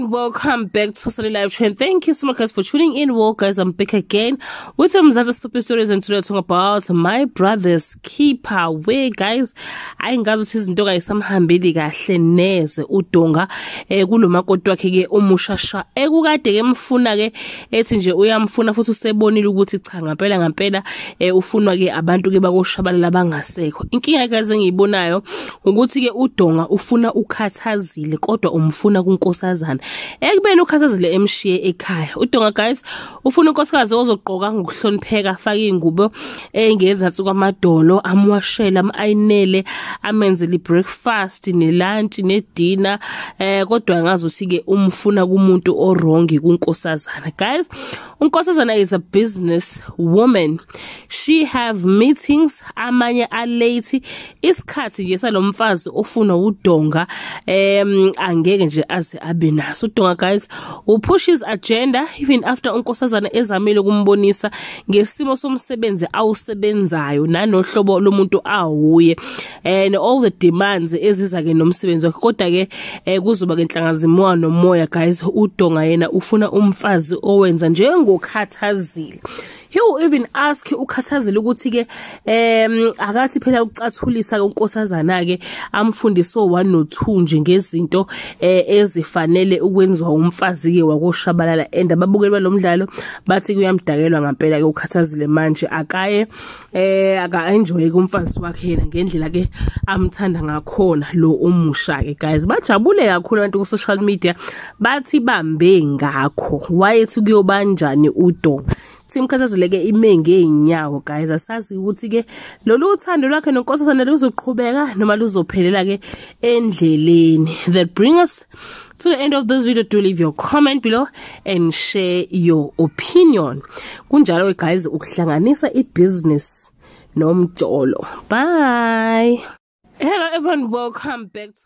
Everyone, welcome back to Sunday Live Trend. Thank you so much, guys, for tuning in. Well, guys, I'm back again with the Mzansi Super Stories, and today we're talking about My Brother's Keeper. Where, guys, ayingazi ukuthi izinto kayisamhambeli kahle neze uDonga kulomakoti wakhe ke umushasha ekukade ke mfuna ke ethi nje uyamfuna, futhi usebonile ukuthi cha, ngempela ngempela ufunwa ke abantu ke bakoShabalala bangasekho. Inkinga, guys, engiyibonayo ukuthi ke uDonga ufuna uKhathazile, kodwa umfuna kunkosazana ekubeni uKhathazile emshiye ekhaya. UDonga, guys, ufuna unkosikazi ozogqoka ngokuhlonipheka, afake ingubo engezansi kwamadolo, amwashele, am-ayinele, amenzele i-breakfast ne-lunch ne-dinner, kodwa ngazi ukuthi ke umfuna kumuntu o-wrong, kunkosazana. Guys, unkosazana is a business woman. She have meetings, amanye a-late. Isikhathi nje salomfazi ofuna uDonga angeke nje aze abe naso. UDonga, guys, upush his agenda even after unkosazana ezamile ukumbonisa ngesimo somsebenzi awusebenzayo nanohlobo lomuntu awuye and all the demands eziza ke nomsebenzi wakhe, kodwa ke kuzoba ke inhlangazimoya nomoya. Guys, uDonga yena ufuna umfazi owenza njengoKhathazile. He will even ask uKhathazile ukuthi ke akathi phela ucathulisa unkosazana ke, amfundise o1 no2 nje ngezinto ezifanele ukwenziwa umfazi ke wakoShabalala. And ababukeli balomdlalo bathi kuyamdakelwa ngempela ke uKhathazile. Manje akaye aka enjoy kumfazi wakhe yena ngendlela ke amthanda ngakhona lo omusha ke. Guys, bajabule kakhulu abantu ku social media, bathi bambe ngakho wayethi kuyobanjani uDonga. Team Khathazile ke ime ngeenyawo. Guys, asazi ukuthi ke lolu uthando lwakhe nonkosazana luzoqhubeka noma luzophelela ke endleleni. That bring us to the end of this video. Do leave your comment below and share your opinion. Kunjalo ke, guys, ukuhlanganisa ibusiness nomjolo. Bye. Hello everyone, welcome back to